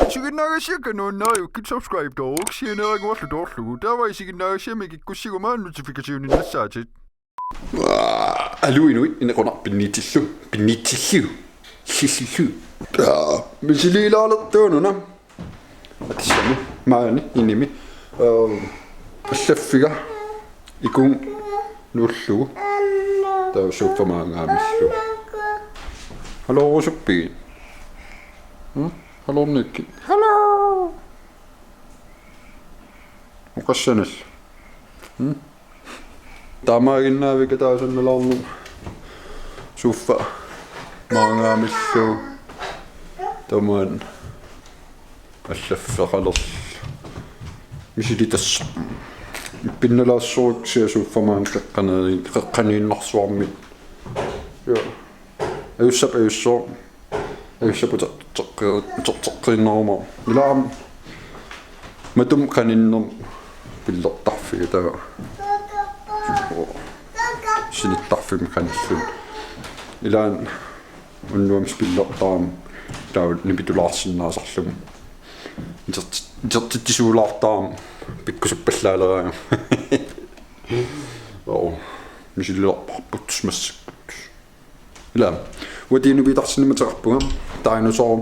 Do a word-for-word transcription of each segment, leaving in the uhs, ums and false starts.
Isiginnaagassiakka nuannariukkit subscribe-tooruk sianeeraguarlu toorlugu. Taava isiginnaagassiami kikkussiguma notification-innassaatit. Aluu inuit, inequnaq pinniitsillu, pinniitsillu, sissillu. Aa, misiliilaalertuununa. Atissami, maani, inimi. Aa, allaffiga, ikun nuullugu. Taava suuffa maangaamillugu. Haloorusuppigit? Hm? Haloornikkit? Haloo! Oqassanillu. Hm? Taamaaginnaaviga taasannalaarneq suuffa maangaamillugu tamaani allaffeqalerlugu. Misilittassaq. Pinnalaassuuksiaq suuffa maani qeqqaneri-, qeqqaniinnarsuarmik. Ja. Ajussap ajussooq. Ajussap uterteqqi-, uterteqqiinnaruma. Ilaa matuma qaninneq pillertarfiga taava. Sinittarfimmi qanilluni. Ilaa unnuammi pillertarama taava nipitulaarsinnaasarluni. Uterti-, utertitsisuulaartarama pikkusuppallaaleraangama. Oo, misililerparput massakkut. Ilaa, uagut inupitarsinnimateqarpunga, dinosaur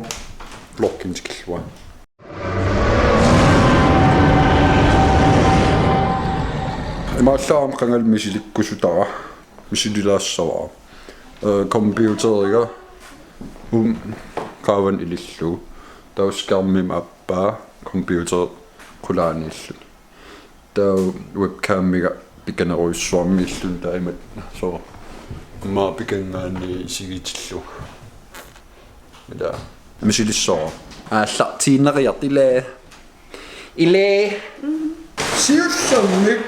vlogginut tikillugu. Imaallaat aamma qangali misilikkusutara, misililaassavara. Ee, computeriga, um, qaavanut ilillugu. Taava skærmimut aappaa, computer qulaaniilluni. Taava webcamiga pikanerujussuarmiilluni taava imatut soorlu. Aamma pikanngaanniit isigitillugu. Ilaa. Misilissavara. Aallartiinnariarta ilaa. Ilaa. Siullermik.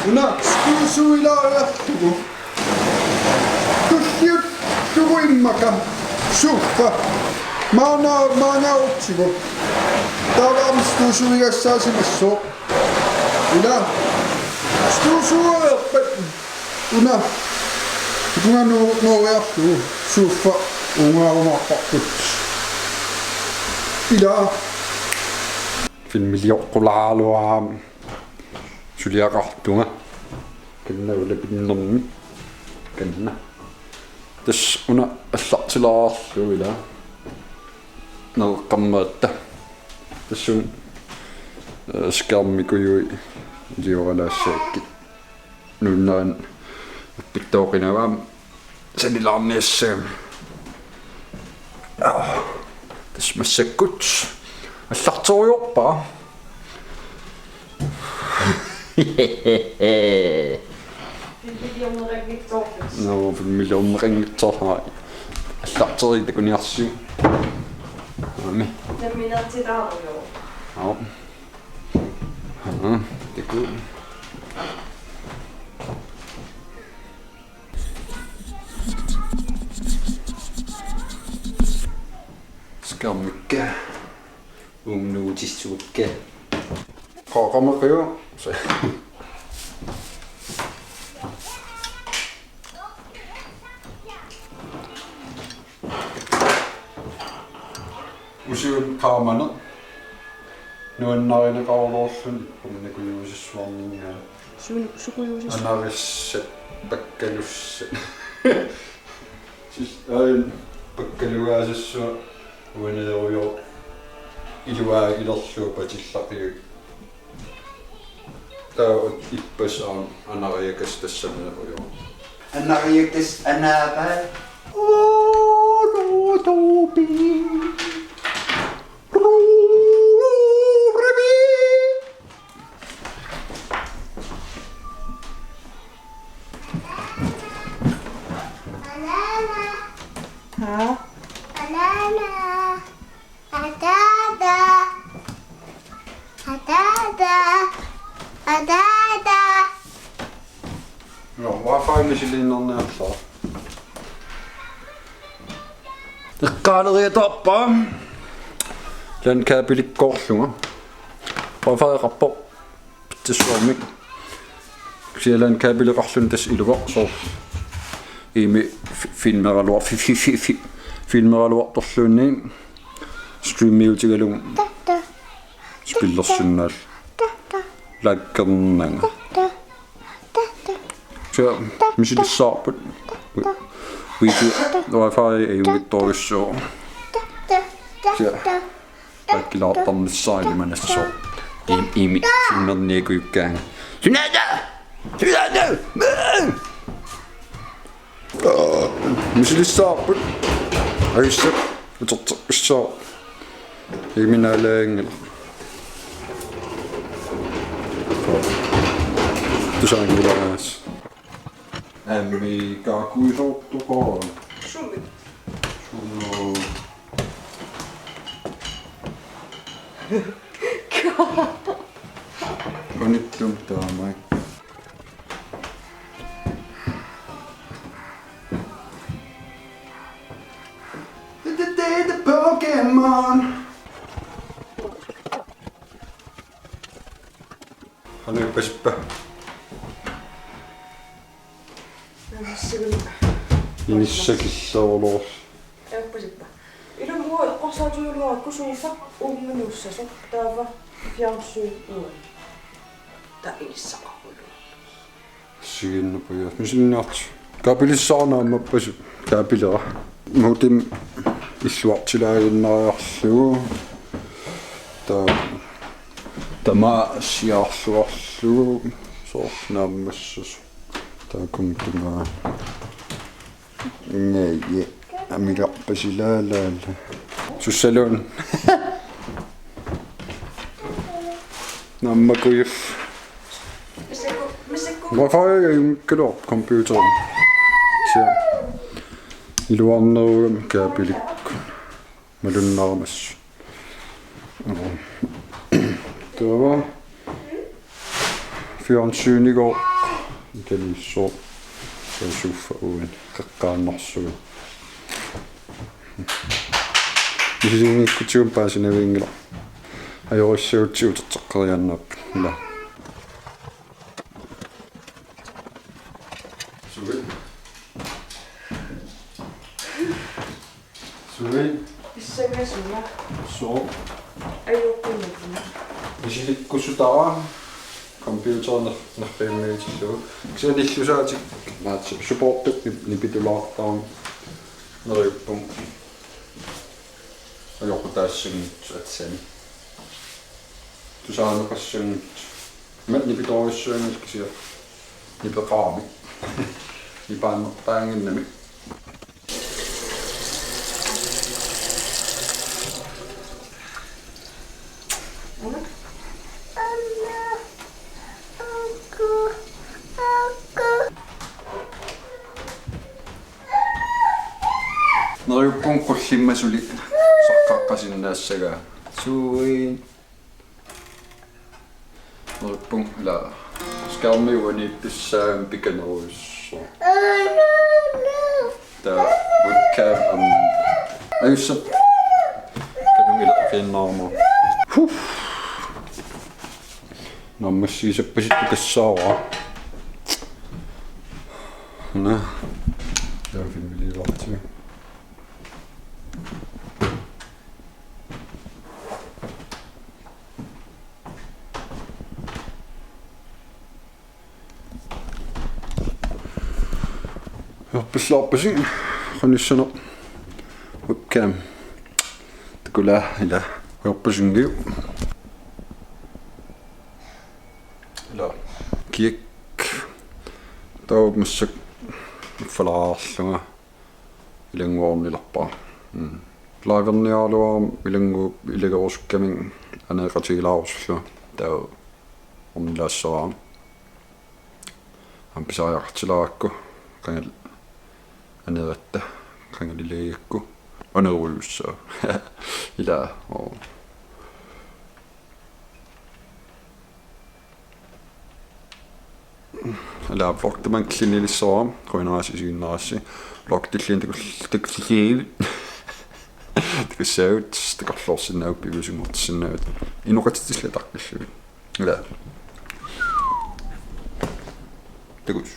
Una støvsugilaariarlugu. Tulliuttugu immaqa suuffa maanga-, maangaarutsigu. Taava aamma støvsugigassaasimassooq. Ilaa. Støvsugereerpat una. Tunga nu-, nuuriarlugu suuffa uungaarumaarparput. Ilaa. Filmilioqqulaaraluarama suliaqartunga. Kanna ulapinnermi. Kanna. Tassa una allartilaarlugu ilaa. Naleqqammaatta. Tassunga, eh, skærmikujui ilioralaassaakkit. Nuunneran uppittooqinavaa sanilaarniassagami. Aa, tassa massakkut allarterujoorpara. Filmiliorneqanngitsoorlusi. Nå, filmiliorneqanngitsoorlusi. Allarterit takuniarsiuk. Aami. Nammineertitaarujoor. Aa. Aa, taku. Skærmikka. Uumnuutissavakka. Qaqamaqiu. Usiun qaamaneq nuannarineqaruloorluni qumnikujuusissuarninngaa. Suun sukujuusissu. Anarissat pakkalussat. Sis ain pakkalugaasissuaq uaneerujoq iluaagilerlugu patillaqiuk. Taava ippassaq aamma anariakas tassaneerujoq. Anariakas anaapaa. Oolutoopi. Ruurivi. Haa? Ataata. Ataata. Ataata. Nå, wifi misiliinnarniarlugu. Eqqaaleriataarpara. LAN-kabelikkoorlunga. Wifi-qarpoq. Pitsaasuarmik. Kisianni LAN-kabeleqarluni tassa iluaq soorlu. Iimi fi-, filmeraluar-, fi-, fi-, fi-, fi-, filmeraluartorluunniit. Streamiutigalugu spillersinnaallugu. Laggernagu. Sia, misilissaarput. Video, wifi ajunngitsorujussuuvoq. Sia, laggilaartarnissaa ilimanassaaq. Im-, imi, sinnerniakujukkaanga. Sunaata! Sunaata! Aa, misilissaarput. Ajussat. Uterteqqissaaq. Iminaalaanngilaq. Tusaanngilaq. Ammi kaakuisoortoqaara. Sumi. Suno. Qanittum taamai. Pokemon. Qanoq ippasippa? Inissakillerulor. Ippasippa? Ilumut eqqarsaatigaluarakku sofa uunga nuussasoq taava fjernsyn uani. Taava inissaqarullugu. Siginnapaja. Misinniarti. Kaapilissara naammappasippoq. Kaapilera. Modem illuartilaaginnariarlugu. Taava tamaasiarluarlugu. Soorlu naammassasoq. Taakku tungaa. Ngai. Amigarpasilaa laala. Sussaluun. Naammakkujut. Wifi ajunngikkaluarpoq computeri. Sia. Iluarnerugami kaapilikkut. Malunnarmas. Taava. Fjernsynikkut ikaniissooq. Sofa uani qeqqaannarsuuvoq. Isiginngikkutsigu paasinavianngilaq. Ajorissagutsigu uterteqqeriaannaapput. Ila. Sui. Sui. Pissangasuna. Soo. Ajoqqunnguaq. Misilikkusutara. Computeri ner-, nerfimmiitillugu. Kisianni illusaatik. Naatsi. Supportut nip-, nipitulaartarami. Neriuppunga. Ajoqutaassanngitsoq atsani. Tusaaneqassanngitsoq. Imatut nipitoorujussuanngilaq kisianni. Nipeqarami. Nipaannartaannginnami. Neriuppunga qullimma suli saqqaqqasinnaassagaa. Sui. Neriuppunga ila skærmi uaniittussaagami pikanerujussuaq. Taava webcam am-, ajussat. Kanunngilaq qiinnaruma. Huh. Naammassigisappasittukassaavara. Naa. Taava filmiliilaartigu. Ujarpassaarpassi qanissaneq webcam. Takula ila ujarpassinngiuk. Ila. Kiak. Taava massakkut affalaarlunga. Ilannguarnilerpara. Mm. Liverniaraluarama ilanngu-, ilagerusukkamik aneeqatigilaarusullunga. Taava ornilaassavara. Aamma pisariaqartilaarakku qangali aneeratta qangalilaarakku aneerujussuaq. Ila, oo. Ila vlog tamanna killinilissavara, qujanaq isiginnaarassi. Vlog tilliin takul-, takul-, takussaagut, takorloorsinnaavugut, piviusunngortissinnaavugut. Inoqatitillit ataqqillugit. Ila. Takuss.